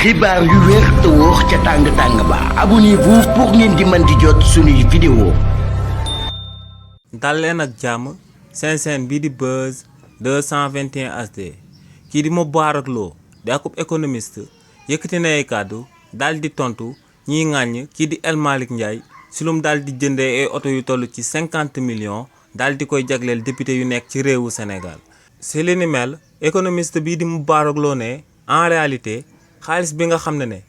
xibaar yu wér te wóor ca tàng ba abonnez-vous pour ngeen di mën di jot suñuy vidéo. dal leen ak jàmm seen chaîne bii di Buzz 221 HD kii di Moubarak Lo di akub économiste yëkkati na ay kàddu daal di tontu ñiy ŋàññ kii di El Malick Ndiaye si lum daal di jëndee ay oto yu toll ci 50 millions daal di koy jagleel député yu nekk ci réewu Sénégal. si li ni mel économiste bii di Moubarak Lo ne en réalité xaalis bi nga xam ne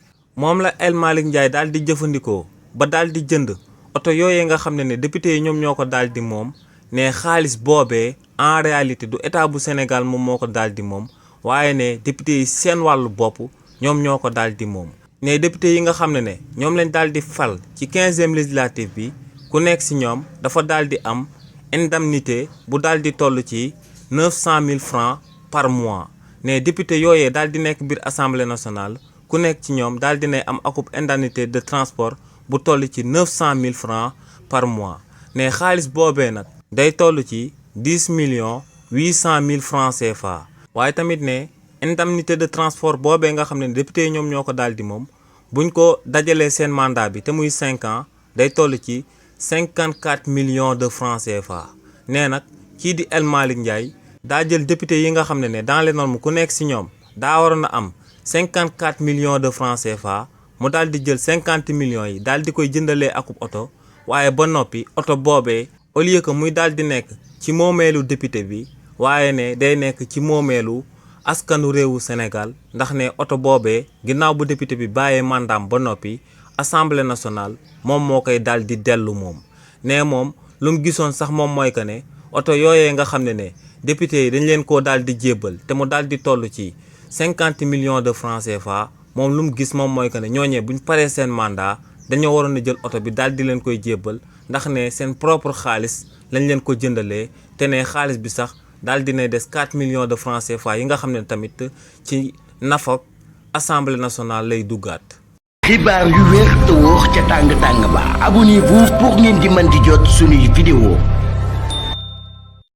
moom la El Malick Ndiaye daal di jëfandikoo ba daal di jënd oto yooyee nga xam ne député yi ñoom ñoo ko daal di moom ne xaalis boobee en réalité du état bu Sénégal moom moo ko daal di moom waaye ne député yi seen wàllu bopp ñoom ñoo ko daal di moom. ne député yi nga xam ne ñoom lañ daal di fal ci 15e législative bi ku nekk si ñoom dafa daal di am indemnité bu daal di toll ci 900 000 francs par mois. ne député yooyee daal di nekk biir assemblée nationale ku nekk ci ñoom daal di ne am akub indemnité de transport bu toll ci 900 000 francs par mois. ne xaalis boobee nag day toll ci 10 millions 800 000 francs CFA. waaye tamit ne indemnité de transport boobee nga xam ne député yi ñoom ñoo ko daal di moom buñ ko dajalee seen mandat bi te muy 5 ans day toll ci 54 millions de francs CFA. nee nag kii di El Malick Ndiaye daa jël député yi nga xam ne dans les normes ku nekk si ñoom daa waroon a am 54 millions de francs CFA mu daal di jël 50 millions yi daal di koy jëndalee akub oto waaye ba noppi oto boobee au lieu que muy daal di nekk ci moomeelu député bi waaye ne day nekk ci moomeelu askanu réewu Sénégal ndax ne oto boobee ginnaaw bu député bi bàyyee mandaam ba noppi assemblée nationale moom moo koy daal di dellu moom. ne moom lu mu gisoon sax moom mooy que ne oto yooyee nga xam ne député yi dañ leen koo daal di jébbal te mu daal di toll ci 50 millions de francs CFA moom lu mu gis moom mooy que ne ñooñee buñ paree seen mandat dañoo waroon a jël oto bi daal di leen koy jébbal ndax ne seen propre xaalis lañ leen ko jëndalee te ne xaalis bi sax daal di ne des 4 millions de francs CFA yi nga xam ne tamit ci nafak assemblée nationale lay duggaat. xibaar yu wér te wóor ca tàng ba abonnez-vous pour ngeen di mën di jot suñuy vidéo.